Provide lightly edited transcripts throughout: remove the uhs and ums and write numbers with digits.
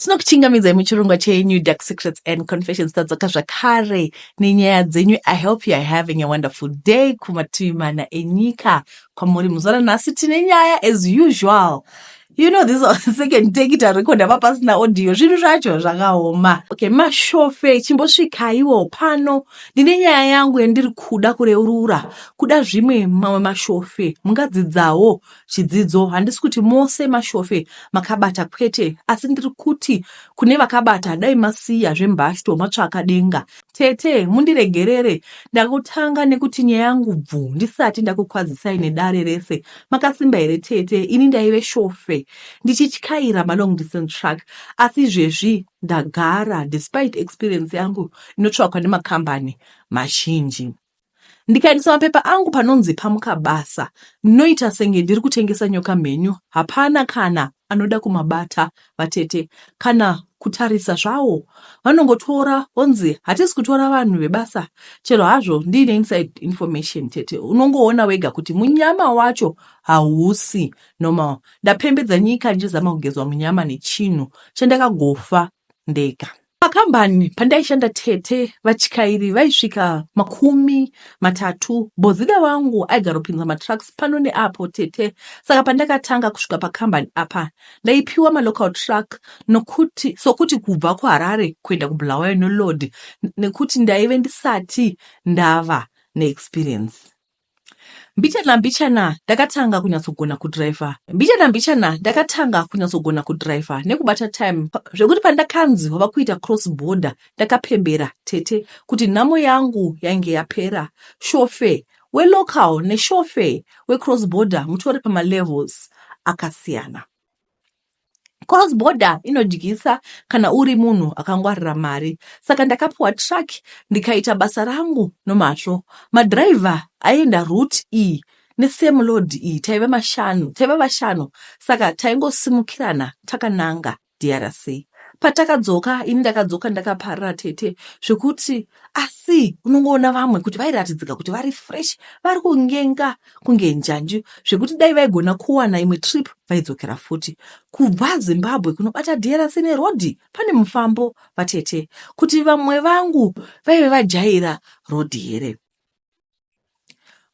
Tinokuchingamidzai muchirongwa chenyu Dark Secrets and Confessions. Tadzoka zvakare nenyaya dzenyu. I hope you are having a wonderful day kumativi mana enyika kwamuri. Muzuva ranhasi tine nyaya as usual. You know this second take tarekoda pa pasina audio, zvinhu zvacho zvakaoma. Okay, mashofe, chimbosvikaiwo pano. Ndine nyaya yangu yandiri kuda kureurura. Kuda zvimwe mamwe mashofe mungadzidzawo chidzidzo. Handisi kuti mose mashofe makabata kwete, asi ndiri kuti kune vakabata dai masiya zvembashto matsvaka denga. Tete, mundiregerere ndakutanga nekuti nyaya yangu bvu ndisati ndakukwazisai nedare rese. Makasimba here tete? Ini ndaive shofe ndichityaira malong distance truck, asi izvezvi ndagara despite experience yangu inotsvakwa nemakambani mazhinji. Ndikaendesa mapepa angu panonzi pamuka basa, ndinoita senge ndiri kutengesa nyoka mhenyu. Hapana kana anoda kumabata vatete, kana kutarisa zvawo. Vanongotora vonzi hatisi kutora vanhu vebasa, chero hazvo ndiine inside information tete. Unongoona wega kuti munyama wacho hausi normal. Ndapembedza nyika ndichizama kugezwa munyama nechinhu chandakagofa ndega. Pakambani pandaishanda tete, vatyairi vaisvika 30. Bhozida wangu aigaropinza matrucks pano neapo tete, saka pandakatanga kusvika pakambani apa ndaipiwa malocal truck nokuti sokuti kubva kuHarare kuenda kuBulawayo noload nekuti ndaive ndisati ndava neexperience. Mbichana mbichana ndakatanga kunyatsogona kudriver. Mbichana mbichana ndakatanga kunyatsogona kudriver nekubata time zvekuti pandakanzi wava kuita cross border ndakapembera tete kuti nhamo yangu yainge yapera. Shofe welocal neshofe wecross border mutori pamalevels akasiyana. Cross border inodyisa kana uri munhu akangwarira mari. Saka ndakapiwa truck ndikaita basa rangu nomazvo. Madriver aienda route iyi nesame load iyi taiva mashanu, taiva vashanu saka taingosimukirana takananga DRC. Patakadzoka ini ndakadzoka ndakaparira tete zvekuti asi unongoona vamwe kuti vairatidzika kuti vari fresh vari kungenga kunge njanji zvekuti dai vaigona kuwana imwe trip vaidzokera futi. Kubva Zimbabwe kunobata DRC nerodhi pane mufambo vatete. Kuti vamwe vangu vaive vajaira rodhi here?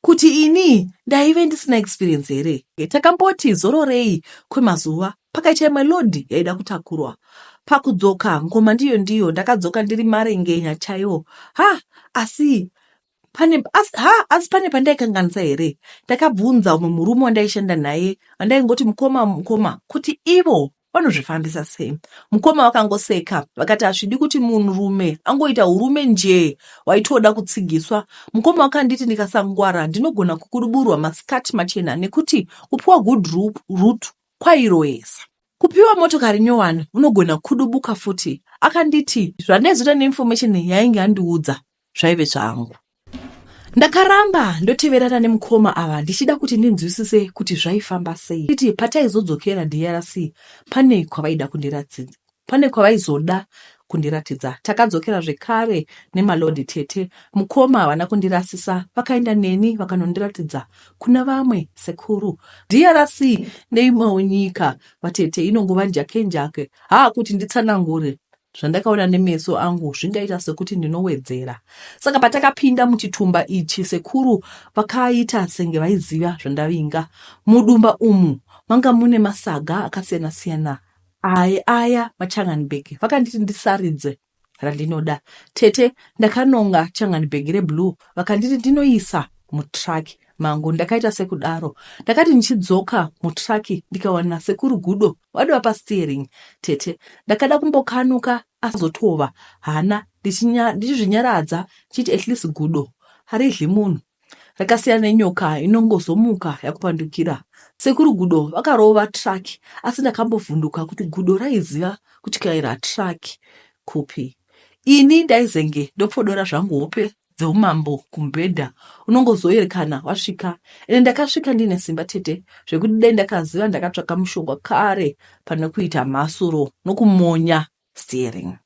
Kuti ini ndaive ndisina experience here? Takamboti zororei kwemazuva pakaita imwe load yaida kutakurwa. Pakudzoka ngoma ndiyo ndiyo ndakadzoka ndiri marengenya chaiwo. Ha asi pane asi, ha asi pane pandaikanganisa here? Ndakabvunza umwe murume wandaishanda naye wandaingoti mukoma mukoma kuti ivo vanozvifambisa sei. Mukoma vakangoseka vakati hazvidi kuti munhurume angoita urume njee waitoda kutsigiswa. Mukoma vakanditi ndikasangwara ndinogona kukuduburwa masikati machena nekuti kupiwa good route kwairoyesa. Kupiwa motokari nyowani unogona kudubuka futi. Akanditi zvandaizoita neinformation yainge andiudza zvaive zvangu. Ndakaramba ndoteverana nemukoma ava ndichida kuti ndinzwisise kuti zvaifamba sei. Kuti pataizodzokera DRC pane kwavaida kundiratidza. Pane kwavaizoda kundiratidza. Takadzokera zvekare nemalodhi tete. Mukoma havana kundirasisa vakaenda neni vakanondiratidza kuna vamwe sekuru. DRC neimwewo nyika vatete inongova njake njake. Haa kuti nditsanangure Zvandakaona nemeso angu zvingaita sekuti ndinowedzera. Saka patakapinda muchitumba ichi sekuru vakaita senge vaiziva zvandavinga. Mudumba umu manga mune masaga akasiyana siyana aye aya machangan bag. Vakanditi ndisaridze randinoda. Tete ndakanonga changan bag reblue vakanditi ndinoisa mutruck mangu. Ndakaita sekudaro. Ndakati ndichidzoka mutruck ndikawana sekuru Gudo vadova pasteering tete. Ndakada kumbokanuka azotova hana ndichizvinyaradza ndichiti at least gudo haridli munhu. Rakasiyana nenyoka inongozomuka yakupandukira. Sekuru Gudo vakarova truck asi ndakambovhunduka kuti gudo raiziva kutyaira truck kupi. Ini ndaizenge ndopfodora zvangu hope dzeumambo kumubhedha unongozoerekana wasvika ende ndakasvika ndiine simba tete zvekuti dai ndakaziva ndakatsvaka mushonga kare pane kuita mhasuro nokumonya steering.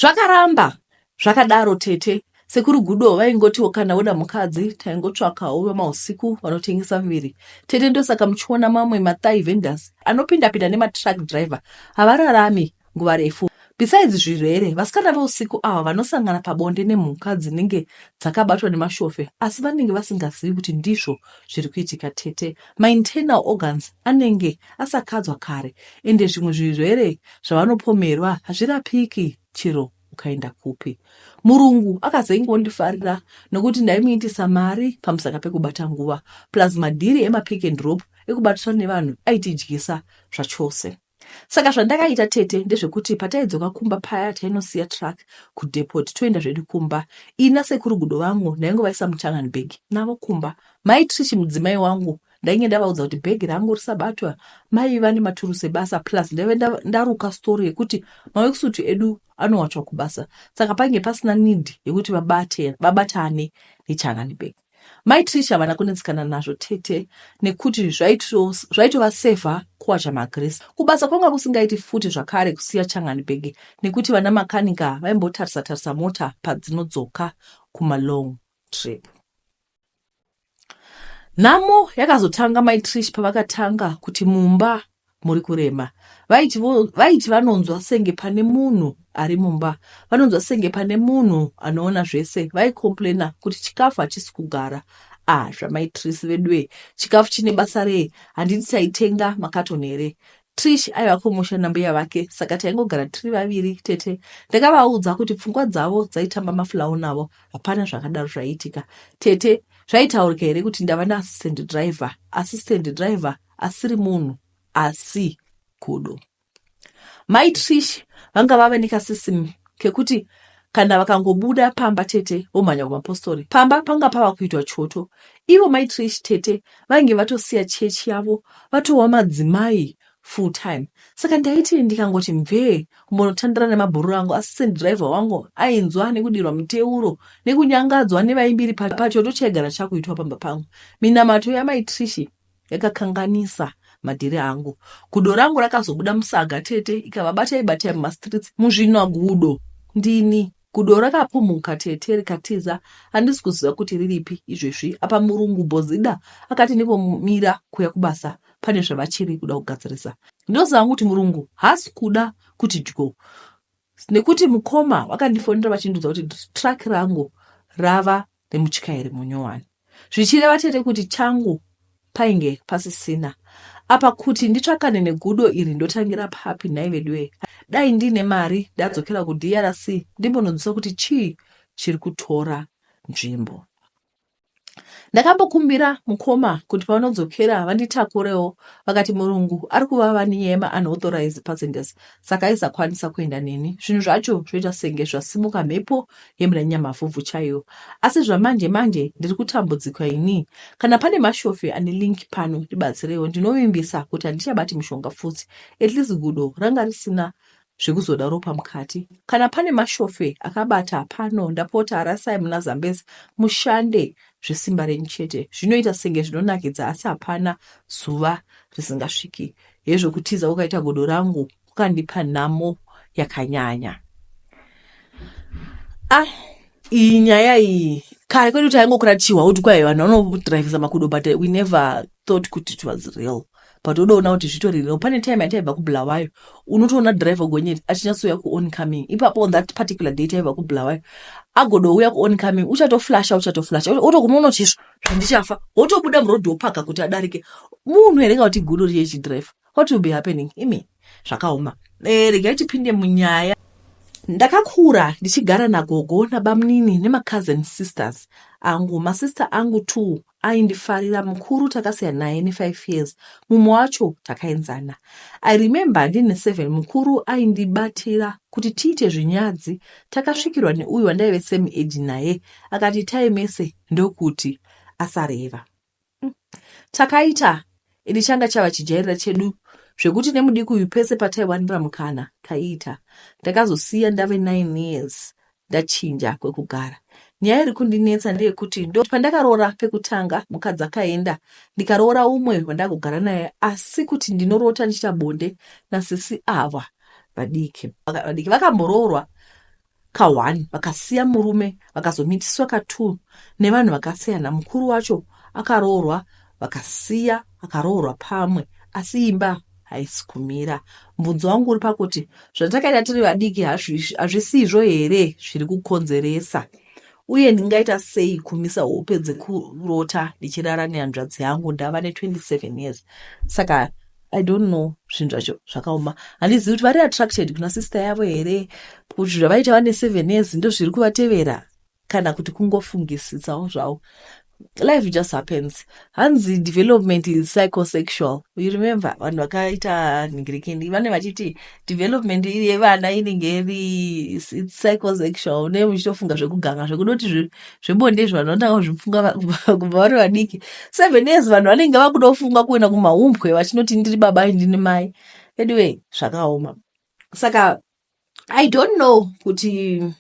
Zvakaramba zvakadaro tete. Sekuru Gudo vaingotiwo kana voda mukadzi taingotsvakawo vemausiku vanotengesa miviri. Tete ndosaka muchiona mamwe mathigh vendors anopinda-pinda nematruck driver havararami nguva refu. Besides zvirwere, vasikana veusiku ava vanosangana pabonde nemhuka dzinenge dzakabatwa nemashofe asi vanenge vasingazivi kuti ndizvo zviri kuitika tete. Mainternal organs anenge asakadzwa kare ende zvimwe zvirwere zvavanopomerwa hazvirapiki chero ukaenda kupi. Murungu akazengondifarira nokuti ndaimuitisa mari pamusaka pekubata nguva plus madhiri emapick and drop ekubatiswa nevanhu aitidyisa zvachose. Saka zvandakaita tete ndezvekuti pataidzoka kumba paya tainosiya truck kudepot toenda zvedu kumba. Ini nasekuru Gudo vangu ndaingovaisa muchangan bag navo kumba. Mai Trish mudzimai wangu ndainge ndavaudza kuti bhegi rangu risabatwa maiva nematurusi ebasa plus ndaive ndaruka story yekuti maworksuit edu anowachwa kubasa saka painge pasina need yekuti vabate vabatane nechangani bag. Mai Trish havana kunetsekana nazvo tete nekuti zvaitovasevha kuwacha magrisi. Kubasa kwanga kusingaiti futi zvakare kusiya changani bag nekuti vana makanika vaimbotarisa tarisa mota padzinodzoka kumalong trip. Nhamo yakazotanga mai Trish pavakatanga kuti mumba muri kurema. Vaiti, vaiti vanonzwa senge pane munhu ari mumba, vanonzwa senge pane munhu anoona zvese. Vaicomplaina kuti chikafu hachisi kugara. Ah, zvamai Trish veduwe, chikafu chine basa rei? Handiti taitenga makatoni here? Trish aiva kumusha nambuya vake saka taingogara tiri vaviri tete. Ndakavaudza kuti pfungwa dzavo dzaitamba mafulawo navo hapana zvakadaro zvaiitika. Tete, zvaitaurika here kuti ndava naassistant driver, assistant driver asiri munhu asi kudo. Mai Trish vanga vave nekasystem kekuti kana vakangobuda pamba tete vomhanya kumapostori. Pamba panga pava kuitwa choto. Ivo mai Trish tete vainge vatosiya chechi yavo vatova madzimai full time. Saka ndaiti ndikangoti mvee kumbonotandara nemabhururu angu assistant driver wangu ainzwa nekudirwa miteuro nekunyangadzwa nevaimbiri pachoto chaigara chakuitwa pamba pangu. Minamato yamai Trish yakakanganisa madhiri angu. Gudo rangu rakazobuda musaga tete ikava batai batai mumastreets muzvinagudo ndini. Gudo rakapumhuka tete rikatiza handisi kuziva kuti riripi izvezvi apa murungu Bhozida akati ndimbomira kuya kubasa pane zvavachiri kuda kugadzirisa. Ndinoziva hangu kuti murungu haasi kuda kuti dyo nekuti mukoma vakandifonera vachindiudza kuti truck rangu rava nemutyairi munyowani zvichireva tete kuti changu painge pasisina apa kuti nditsvakane negudo iri ndotangira papi nhai veduwee dai ndiine mari ndadzokera kudrc ndimbononzwisa kuti chii chiri kutora nzvimbo Ndakambokumbira mukoma kuti pavanodzokera vanditakurewo vakati murungu ari kuvava nenyaya yemaunauthorized passengers saka aisakwanisa kuenda neni. Zvinhu zvacho zvoita senge zvasimuka mhepo yemuna Nyamavhuvhu chaiyo. Asi zvamanje manje ndiri kutambudzika ini. Kana pane mashofe ane link pano ndibatsireiwo ndinovimbisa kuti handichabati mushonga futi. At least gudo ranga risina zvekuzoda ropa mukati. Kana pane mashofe akabata pano ndapota rasai muna Zambezi mushande zvesimba renyu chete. Zvinoita senge zvinonakidza asi hapana zuva risingasviki. Hezvo kutiza kwakaita godo rangu kwakandipa nhamo yakanyanya. Ah, iyi nyaya iyi kare kwedu taingokura tichihwa kuti kwai vanhu vanodrivisa makudo but we never thought kuti it was real but udoona kuti zvitori real pane time yataibva kubulawayo unotoona driver gonyeti achinyatsouya kuoncoming ipapo on that particular day taibva kubulawayo agodouya kuoncoming uchatoflasha uchatoflasha otoguma unoti izvo zvandichafa wotobuda muroad wopaka kuti adarike munhu here kana kuti gudo riye chidriver what will be happening imi zvakaoma eh, regai tipinde munyaya ndakakura ndichigara nagogo nabamunini nemacousin sisters angu masister angu two Aindifarira mukuru takasiyana naye ne5 years mumwe wacho takaenzana. I remember ndine 7 mukuru aindibatira kuti tiite zvinyadzi takasvikirwa neuyu wandaive same age naye akati itai mese ndokuti asareva. Mm. Takaita ini changa chava chijairira chedu zvekuti nemudiki uyu pese pataiwanira mukana taiita. Ndakazosiya ndave 9 years ndachinja kwekugara. Nyaya iri kundinetsa ndeyekuti ndo pandakaroora pekutanga mukadzi akaenda ndikaroora umwe wandakugara naye asi kuti ndinorota ndichiita bonde nasisi ava vadiki. Vadiki vakamboroorwa. ka1 vakasiya murume, vakazomitiswa ka2 nevanhu vakasiyana. Mukuru wacho akaroorwa, vakasiya akaroorwa pamwe, asi imba haisi kumira. Mubvunzo wangu uri pakuti zvatakaita tiri vadiki hazvisizvo here zviri kukonzeresa? Uye ndingaita sei kumisa hope dzekurota ndichirara nehanzvadzi yangu? Ndava ne27 years, saka I don't know. Zvinhu zvacho zvakaoma. Handizivi kuti vari attracted kuna sister yavo here, kuti zvavaita vane 7 years ndo zviri kuvatevera, kana kuti kungofungisisawo zvavo. Life just happens. Hanzi development is psychosexual. You remember vanhu vakaita nhingirikindi vane vachiti development iri yevana inenge iri psychosexual, une muchitofunga zvekuganga, zvekudoti zvebonde izvo. Vanhu vanotanga kuzvifunga kubva vari vadiki. 7 years, vanhu vanenge vakutofunga kuenda kumahumbwe, vachinoti ndiri baba, ndini mai. Anyway, zvakaoma. Saka I don't know kuti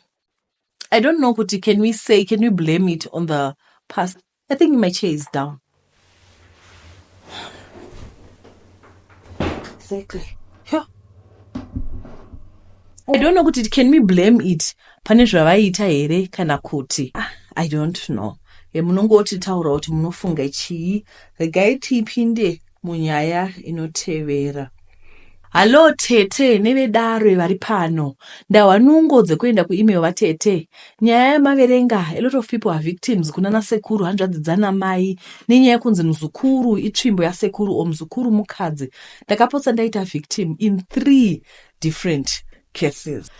can we say, can we blame it on the past? I think my chair is down. Exactly. Yeah. I don't know kuti can we blame it pane zvavaiita here kana kuti, ah, I don't know. Munongotitaura kuti munofunga chii. Regai tipinde munyaya inotevera. Hallo tete nevedare vari pano. Ndahwa nungo dzekuenda kuemail. Vatete, nyaya yamaverenga, a lot of people are victims kunana sekuru, hanzvadzi dzanamai, nenyaya yekunzi muzukuru itsvimbo yasekuru o muzukuru mukadzi. Ndakapotsa ndaita victim in three different cases,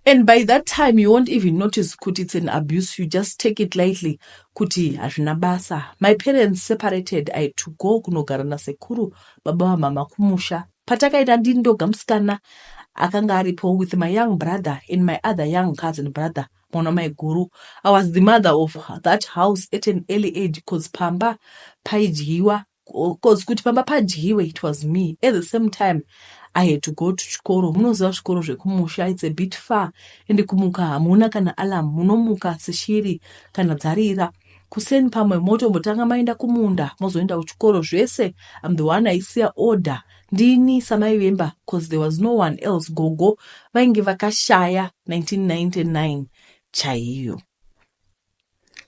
and by that time you won't even notice kuti it's an abuse. You just take it lightly kuti hazvina basa. My parents separated. I had to go kunogara nasekuru baba vamama kumusha. Patakaenda, ndini ndoga musikana akanga aripo with my young brother and my other young cousin brother, mwana maiguru. I was the mother of that house at an early age, 'cause pamba paidyiwa, 'cause kuti pamba padyiwe, it was me. At the same time I had to go to chikoro. Munoziva zvikoro zvekumusha, it's a bit far, and kumuka hamuna kana alarm. Munomuka seshiri kana dzarira kuseni. Pamwe motombotanga maenda kumunda, mozoenda kuchikoro. Zvese I'm the one aisiya order, ndini samai vemba, 'cause there was no one else. Gogo vainge vakashaya 1999 chaiyo.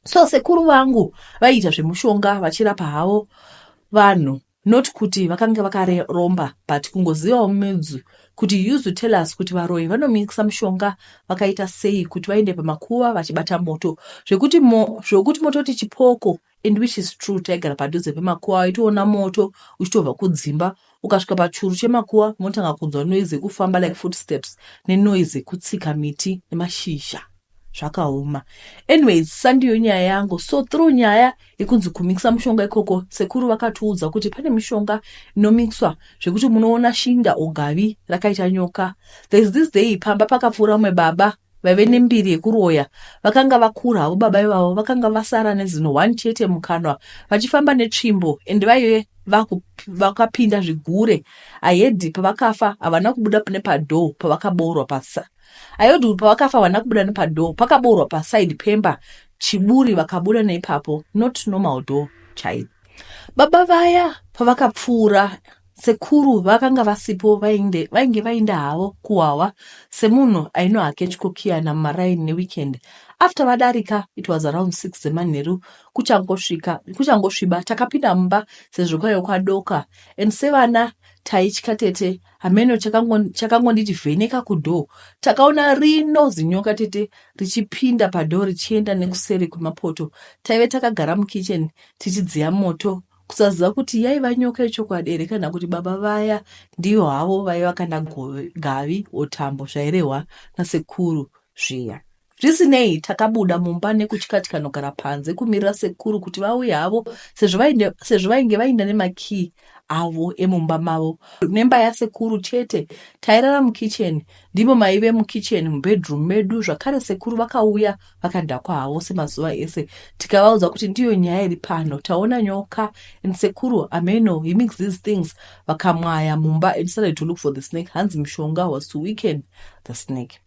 So sekuru vangu vaiita zvemushonga, vachirapa havo vanhu, not kuti vakanga vakaromba, but kungozivawo midzi kuti used to tell us kuti varoyi vanomikisa mushonga vakaita sei kuti vaende pamakuva vachibata moto, zvekuti mototi chipoko, and which is true. Taigara padhuze pemakuva, waitoona moto uchitobva kudzimba ukasvika pachuru chemakuva. Munotanga kunzwa noise yekufamba, like footsteps, nenoise yekutsika miti nemashizha. Zvakaoma. Anyways, sandiyo nyaya yangu. So through nyaya yekunzi kumikisa mushonga ikoko, sekuru vakatiudza kuti pane mishonga inomikiswa zvekuti munoona shinda ogavi rakaita nyoka. There is this day pamba pakapfuura mumwe baba vaive nembiri yekuroya. Vakanga vakura havo baba ivavo, vakanga vasara nezino one chete mukanwa, vachifamba netsvimbo, and vaive vakapinda zvigure. Ahedhi pavakafa havana kubuda nepadoor pavakaboorwa pasa. I heard kuti pavakafa havana kubuda nepadoor pakaboorwa paside pemba, chiburi, vakabuda neipapo, not normal door chaiyo. Baba vaya pavakapfuura, sekuru vakanga vasipo, vainge vaenda havo kuhwawa semunhu ainohake chikokiyana mumaraini neweekend. After vadarika, it was around 6 dzemanheru, kuchangosvika kuchangosviba, takapinda mumba sezvo kwaiva kwadoka, and sevana taitya. Tete, hameno chakangonditi vheneka kudoor. Takaona rino zinyoka, tete, richipinda padoor richienda nekuseri kwemapoto. Taive takagara mukitchen tichidziya moto, kusaziva kuti yaiva nyoka yechokwadi here kana kuti baba vaya ndivo havo vaiva kana gavi otambo zvairehwa nasekuru zviya. Zvisinei, takabuda mumba nekutya, tikanogara panze kumirira sekuru kuti vauye havo, sezvo vainge vaenda nemakii avo emumba mavo, nemba yasekuru chete. Tairara mukitchen, ndimo maive mukitchen, mubedroom medu zvakare. Sekuru vakauya vakadhakwa havo semazuva ese. Tikavaudza kuti ndiyo nyaya iri pano, taona nyoka, and sekuru, ameno, he mix these things, vakamwaya mumba and started to look for the snake. Hanzi mushonga was to weaken the snake.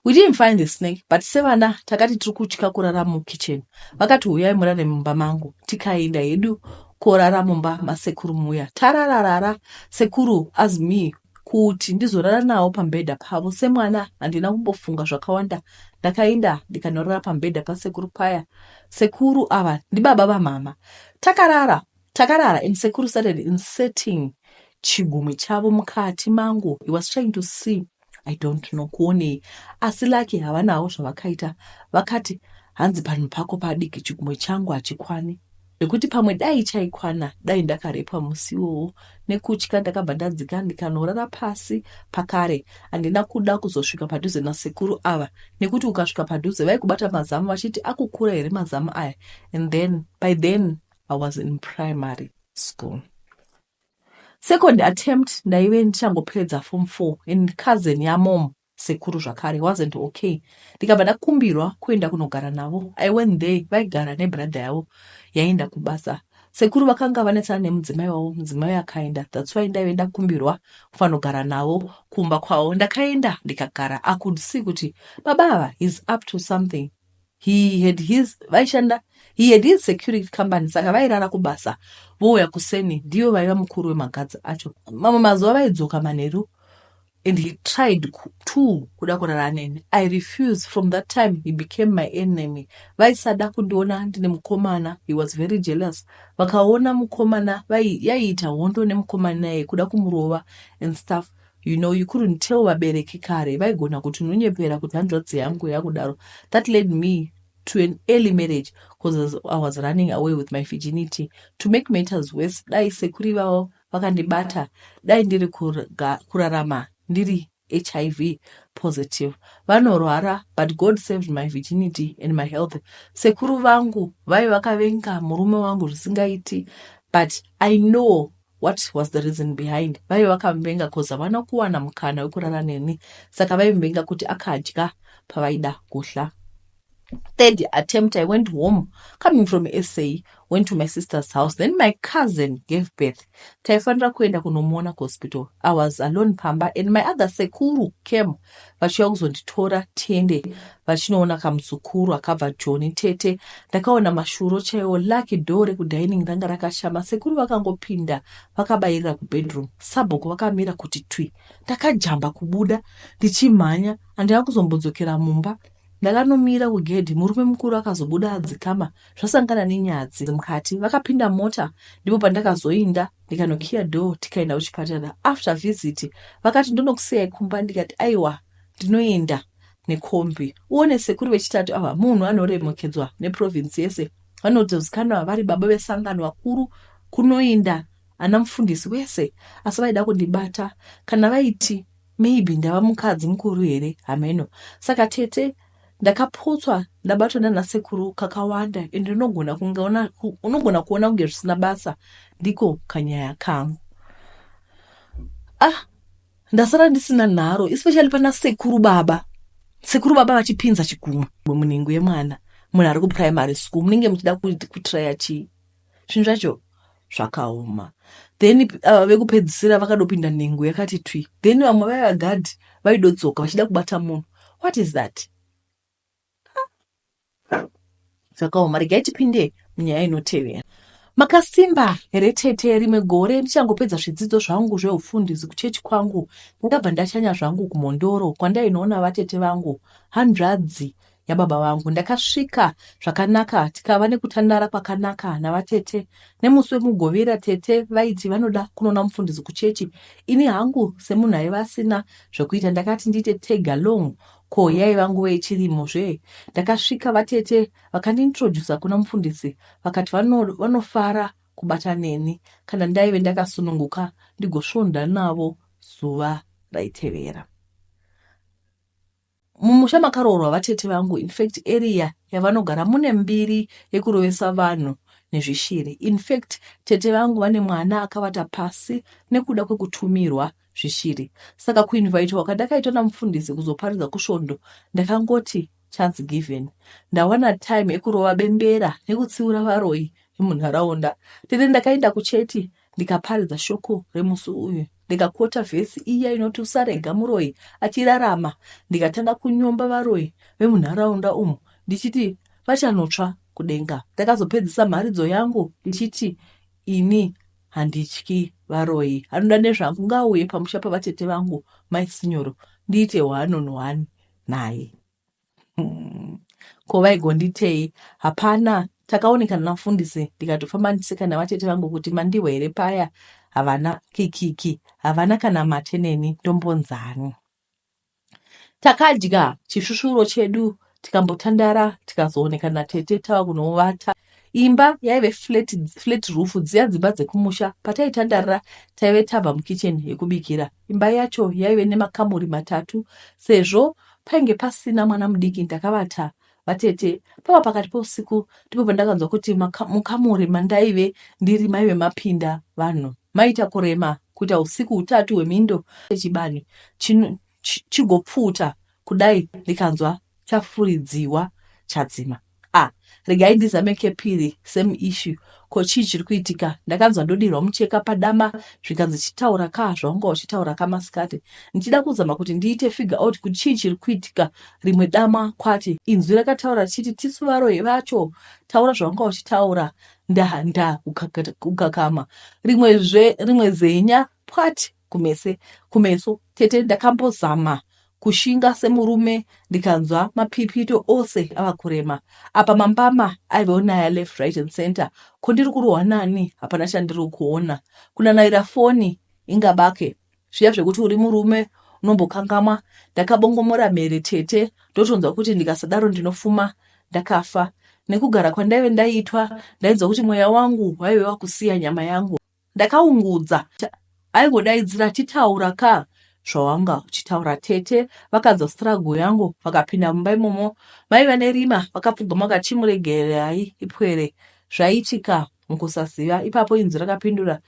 We didn't find the snake, but sevana takati tiri kutya kurara mukitchen. Vakati, "Uyai murare mumba mangu." Tikaenda hedu korara mumba masekuru muya. Tarararara, sekuru asked me. Kuti ndizorara navo pamubhedha pavo. Semwana handina kumbofunga zvakawanda ndakaenda ndikanorara pamubhedha pasekuru paya. Sekuru ava ndibaba vamama. Takarara takarara and sekuru started inserting chigumwe chavo mukati mangu. He was trying to see I don't know kuonei asi lucky havanawo zvavakaita vakati hanzi panhu pako padiki chigumwe changu hachikwani zvekuti pamwe dai chaikwana dai ndakarepwa musi iwowo nekutya ndakabva ndadzika ndikanorara pasi pakare handina kuda kuzosvika padhuze nasekuru ava nekuti ukasvika padhuze vaikubata mazamu vachiti akukura here mazamu aya and then by then I was in primary school. Second attempt ndaive ndichangopedza form 4 and cousin yamom sekuru zvakare wasn't okay ndikabva ndakumbirwa kuenda kunogara navo. I went there vaigara nebrother yavo yaienda kubasa. Sekuru vakanga vanetsana nemudzimai wavo mudzimai akaenda that's why ndaive ndakumbirwa kufanogara navo kumba kwavo. Ndakaenda ndikagara I could see kuti baba ava is up to something. He had his vaishanda he had his security company saka vairara kubasa vouya kuseni ndivo vaiva mukuru wemagadzi acho. Mamwe mazuva vaidzoka manheru and he tried to kuda kurara neni. I refused from that time he became my enemy. Vaisada kundiona ndine mukomana he was very jealous. Vakaona mukomana yaiita hondo nemukomana naye kuda kumurova and stuff. You know you couldn't tell vabereki kare vaigona kuti unonyepera kuti hanzvadzi yangu yakudaro. That led me to an early marriage because I was running away with my virginity. To make matters worse dai sekuru ivavo vakandibata dai ndiri kurarama ndiri HIV positive. Vanorwara but God saved my virginity and my health. Sekuru vangu vaive vakavenga murume wangu zvisingaiti but I know what was the reason behind. Vaive vakamuvenga cause havana kuwana mukana wekurara neni saka vaimuvenga kuti akadya pavaida kudya. Third attempt I went home coming from SA went to my sister's house then my cousin gave birth. Taifanira kuenda kunomuona kuhospital. I was alone pamba and my other sekuru came vachiuya kuzonditora tiende vachinoona kamuzukuru akabva Joni tete. Ndakaona mashuro chaiwo lucky door rekudining ranga rakashama sekuru vakangopinda vakabayirira kubedroom sabhuku vakamira kuti twi. Ndakajamba kubuda ndichimhanya handina kuzombodzokera mumba. Ndakanomira kugedhi murume mukuru akazobuda adzikama zvasangana nenyadzi mukati. Vakapinda mota ndipo pandakazoinda ndikanokiya door tikaenda kuchipatara. After visit vakati ndonokusiyai kumba ndikati aiwa ndinoenda nekombi. Uone sekuru vechitatu ava munhu anoremekedzwa neprovince yese vanotozikanwa vari baba vesangano vakuru kunoinda ana mufundisi wese asi vaida kundibata kana vaiti maybe ndava mukadzi mukuru here hameno. Saka tete ndakapotswa ndabatwa nana sekuru kakawanda and unogona kunge unogona kuona kunge zvisina basa ndiko kanyaya kangu. Ah ndasara ndisina nharo especially pana sekuru baba. Sekuru baba vachipinza chigumwe munhengo yemwana munhu ari kuprimary school munenge muchida kutraya chii zvinhu zvacho zvakaoma then vekupedzisira vakadopinda nhengo yakati twi then vamwe vaiva gadhi vaidodzoka vachida kubata munhu what is that zvakaoma regai tipinde munyaya inotevera makasimba here tete rimwe gore ndichangopedza zvidzidzo zvangu zveufundisi kuchechi kwangu ndakabva ndashanya zvangu kumhondoro kwandainoona vatete vangu hanzvadzi yababa vangu. Ndakasvika zvakanaka tikava nekutandara kwakanaka navatete. Nemusi weMugovera tete vaiti vanoda kunoona mufundisi kuchechi. Ini hangu semunhu aiva asina zvekuita ndakati ndiite tag along ko yaiva nguva yechirimo zve. Ndakasvika vatete vakandiintroducer kuna mufundisi vakati vanofara kubata neni kana ndaive ndakasununguka ndigosvonda navo zuva raitevera. Mumusha makaroorwa vatete vangu infact area yavanogara mune mbiri yekurovesa vanhu nezvishiri. Infact tete vangu vane mwana akavata pasi nekuda kwekutumirwa zvishiri. Saka kuinvitwa kwandakaitwa namufundisi kuzoparidza kusvondo ndakangoti chance given. Ndawana time yekurova bembera nekutsiura varoyi vemunharaunda. Tete ndakaenda kucheti ndikaparidza shoko remusi uyu ndikakota vhesi iya inoti usarega muroyi achirarama ndikatanga kunyomba varoyi vemunharaunda umu ndichiti vachanotsva kudenga. Ndakazopedzisa mharidzo yangu ndichiti ini. Handityi varoyi. Anoda nezvangu ngaauye pamusha pavatete vangu mai Sinyoro ndiite one on one naye. Ko vaigonditei? Hapana. Takaonekana namufundisi ndikatofamba ndichiseka navatete vangu kuti mandihwa here paya havana kikiki havana kana mate neni ndombonzani. Takadya chisvusvuro chedu tikambotandara tikazoonekana natete tava kunovata. Imba yaive flat, flat roof dziya dzimba dzekumusha. Pataitandarira taive tabva mukitchen yekubikira. Imba yacho yaive nemakamuri matatu sezvo painge pasina mwana mudiki ndakavata vatete. Pava pakati pousiku ndipo pandakanzwa kuti mukamuri mandaive ndiri maive mapinda vanhu. Maita kurema kuita usiku hutatu hwemindo chibani chigopfuta kudai ndikanzwa chafuridziwa chadzima. Ah, regai ndizame kepiri same issue ko chii chiri kuitika ndakanzwa ndodirwa mucheka padama zvikanzi chitaura ka zvawanga uchitaura ka masikati ndichida kuzama kuti ndiite figure out kuti chii chiri kuitika rimwe dama kwati inzwi rakataura richiti tisu varoyi vacho taura zvawanga uchitaura nda nda kukakama rimwe zve rimwe zenya pwati kumese kumeso tete ndakambozama kushinga semurume ndikanzwa mapipito ose ava kurema apa mambama aive onaya left right and center ko ndiri kurohwa nani hapana chandiri kuona kunanaira foni ingabake zviya zvekuti uri murume unombokangamwa ndakabongomora mhere tete ndotonzwa kuti ndikasadaro ndinofuma ndakafa nekugara kwandaive ndaitwa ndainzwa kuti mweya wangu waive wakusiya nyama yangu Ndakaungudza aingodaidzira chitaura ka zvawanga uchitaura tete vakanzwa struggle yangu vakapinda mumba imomo maiva nerima vakapfugama vakachimuregererai ipwere zvaiitika mukusaziva ipapo inzwi rakapindura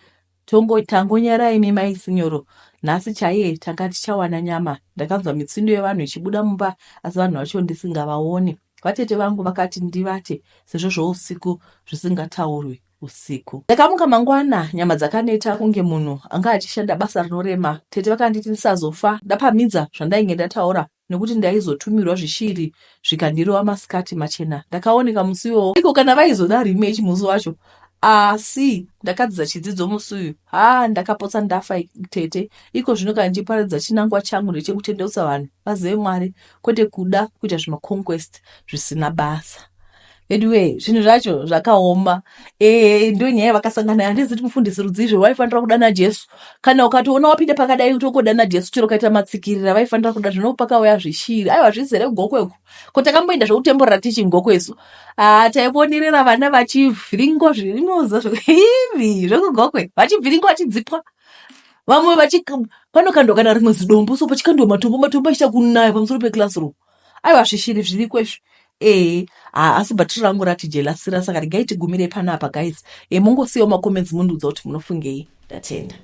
tongo tangonyara imi mai sinyoro nhasi chaiye tanga tichawana nyama ndakanzwa mitsindo yevanhu ichibuda mumba asi vanhu vacho ndisingavaoni vatete vangu vakati ndivate sezvo zvousiku zvisingataurwi usiku. Ndakamuka mangwana nyama dzakaneta kunge munhu anga achishanda basa rinorema. Tete vakanditi ndisazofa ndapamhidza zvandainge ndataura nekuti ndaizotumirwa zvishiri zvikandirova masikati machena. Ndakaoneka musi iwowo iko kana vaizoda rematch musi wacho asi ndakadzidza chidzidzo musi uyu haa ndakapotsa ndafa tete iko zvino kana ndichiparidza chinangwa changu ndechekutendeutsa vanhu vazive Mwari kwete kuda kuita zvimaconquest zvisina basa. Anyway, zvinhu zvacho zvakaoma. Eh, ndo nyaya vakasangana handizi kuti mufundisi rudzi izvo vaifanira kudana Jesu. Kana ukatoona wapinda pakadai utokodana Jesu chero ukaita matsikirira vaifanira kuda zvino pakauya zvishiri. Aiwa zvizere gokwe uko. Ko takamboenda zvekutemborera tichi gokwe isu. Ah, taivonerera vana vachivhiringwa zvirimoza zvehivi zvekugokwe. Vachivhiringwa vachidzipwa. Vamwe vachi panokandwa kana rimwe zidombo so pachikandwa matombo matombo achiita kunaya pamusoro peclassroom. Aiwa zvishiri zviriko izvi. Ehe haa asi bhatiri rangu rati jelasira saka regai tigumire panapa guys. E mongosiyawo macomments mundiudza kuti munofungei. Ndatenda.